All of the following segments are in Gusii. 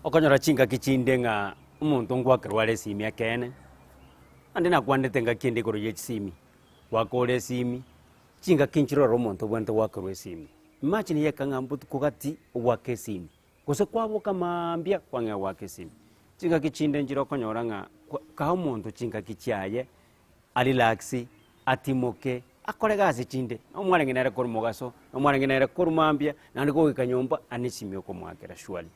Okonyora chingaki chinde ng'a omonto ngwakerwa are esimi ekeene, naende nakwanete engaki ende igoro ya chisimi, gwakora esimi, chingaki nchire ororo omonto obwenerete gwakerwa esimi. Imagine yeka ng'a mbotuko gati ogwake esimi, gose kwaboka maambia kwang'ea goaka esimi. Chingaki chinde nchire okonyora ng'a kwa kaa omonto chingaki chiaye, arelax, atimoke, akore egasi chinde, na omwarenge nere korwa mogaso, na omwarenge nere korwa mambia, naende goika nyomba ane esimi okomoakera surely.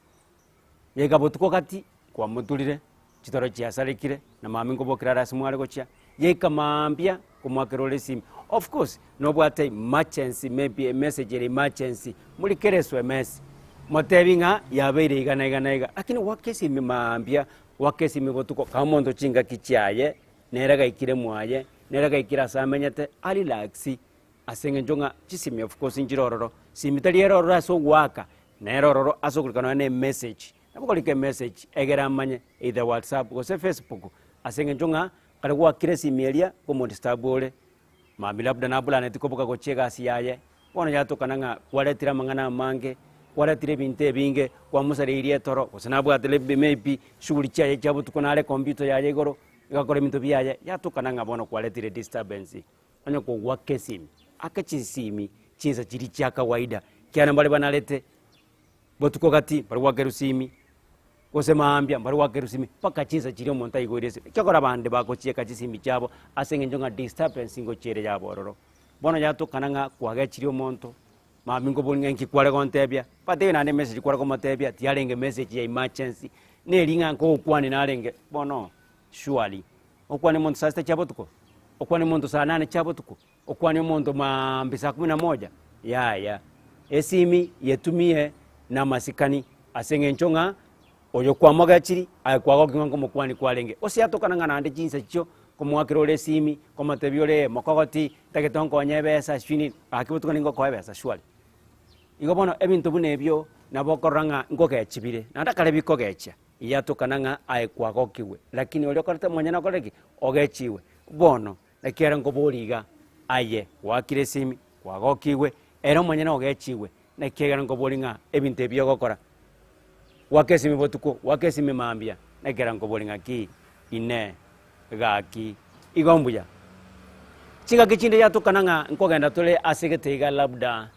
Yaika botuko gati, kwamoturire, chitoro chiasarekire, na mambia nkobokera are ase mware gochia, yaika mambia komoakera ore esimi. Of course, nobwate emergency maybe emessage ere emergency, morikere esuemesi, motebi ng'a yabeire iga na iga na iga, lakini goaka esimi mambia, goaka esimi botuko, kaa omonto chingaki chiaye, nere gaikire mwaye, nere gaikire ase amenyete, arelax, ase eng'encho ng'a chisimi of course nchire ororo, simi tari ere ororo ase ogoaka, nere ororo ase okorika nonya na emessage, nabo okorika emessage egere amanye either whatsapp gose facebook, ase eng'encho ng'a kare gwakire esimi eria, komodisturb ore, mambia labda nabulaneti koboka gochia egasi yaye, bono yatokana ng'a kwaretire amang'ana amange, kwaretire ebinto ebinge, kwamosareirie etoro, gose nabwate maybe maybe shughuli chiaye chia botuko nare ecomputer yaye igoro, iga akora ebinto biaye, yatokana ng'a bono kwaretire disturbance. Onye kogwaka esimi, aka chisimi chinsa chiria chia kawaida, ekiagera mbare banarete botuko gati mbare goaka erusimi, gose mambia mbare goaka erusimi, mpaka chinsa chiria omonto aigoire esimi. Ekiagera abande bagochieka chisimi chiabo ase eng'encho ng'a disturbance ngochia ere yaba ororo. Bono yatokana ng'a kwagechirie omonto, mambia nkobori ng'a inki kware gontebia, batebie naende emessage kware komotebia tiyarenge message ya emergency, neri ng'a nkogokwania narenge, bono surely. Okwane omonto saa sita chia botuko, okwane omonto saa nane chia botuko, okwane omonto maambia saa kumi na moja, yaya. Esimi yetumie na amasikani ase eng'encho ng'a oyo kwamogechiri aye kwagokigwa nkomokwani kwarenge. Gose yatokana ng'a naende chinsa echio komoakera ore esimi, komotebia ore mokogoti, ntagete onkonye ebesa sijui nini, gaki botuko ningokoa ebesa surely. Igo bono ebinto buna ebio nabo okorora ng'a nkogechi bire, naende akare bikogechia. Yatokana ng'a aye kwagokigwe, lakini oria okorete omonyene okore ki? Ogechigwe. Bono, naki ere nkoboria iga, aye gwakire esimi, kwagokigwe, ere omonyene ogechigwe, naki ekero nkoboria ng'a ebinto ebi ogokora, gwaka esimi botuko, gwaka esimi mambia, naki ekero nkoboria ng'aki inee, gaki, igo mbuya. Chingaki chinde yatokana ng'a nkogenda tore ase egete iga labda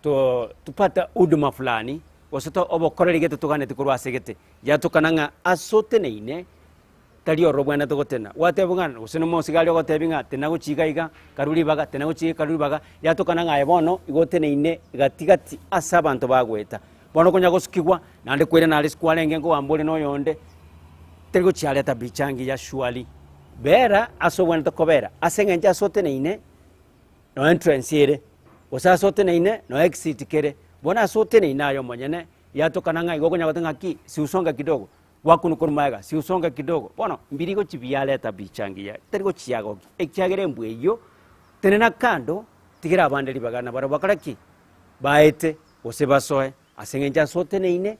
to tupate huduma fulani, gose to obokoreri gete toganeti korwa ase egete, yatokana ng'a ase oteneine, tari ororo obwenerete gotena. Gwatebwa ng'a gose na omosigari ogotebi ng'a tena gochia iga iga, karue ribaga, tena gochia iga karue ribaga, yatokana ng'a aye bono igo oteneine gati gati ase abanto bagoeta. Bono okonya gosukigwa, naende koirana aria ase kwarenge nkogamba ore na oyonde, teri gochiareta picha engiya surely. Bera ase obwenerete kobera, ase eng'encho ase oteneine, no entrance ere, gose ase oteneine no exit kere. Bono ase oteneine aye omonyene, yatokana ng'a igo okonya goteba ng'aki, siusonga kidogo, gwakunwa korwa magega, siusonga kidogo. Bono mbiri gochi biareta picha engiya, tari gochiagokia, ekiagera embwa eywo, tenena kando, tigera abande ribaga nabarabwo bakore ki? Baete, gose basoe, ase eng'encho ase oteneine,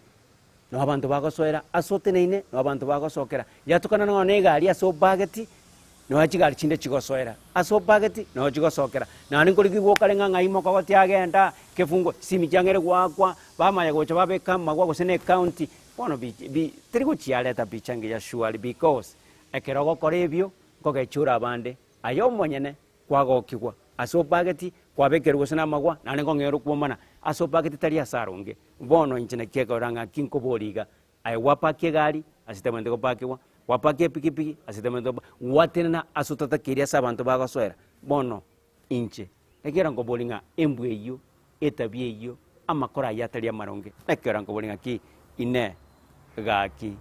nao abanto bagosoera, ase oteneine, nao abanto bagosokera. Yatokana nonya na egari ase obageti, nonya chigari chinde chigosoera, ase obageti, nao chigosokera. Naende nkorigigwa okare ng'a ng'ai mokogoti agenda, kefungo, chisimi chiang'eire goakwa, bamanya gocha babeka amagwa gose na ecounty, bono bi bi teri gochiareta picha engiya surely because, ekero ogokora ebio, nkogechura abande, aye omonyene. Kwagokigwa ase obageti, kwabekerwa gose namagwa, naende nkong'eerwa kwomana ase obageti tari ase aronge. Bono inche naki ekorora ng'aki nkoboria iga, aye gwapakia egari ase etabwenerete gopakigwa, gwapakia epikipiki ase etabwenerete gopa gwatenena ase otatakeiri ase abanto bagosoera. Bono inche ekero nkoboria ng'a embwa eyio, etabia eyio, amakora ayio atari amaronge, ekero nkoboria ng'aki inee, gaki,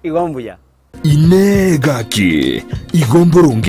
igo mbuya? Inee! Gaki, igo mboronge?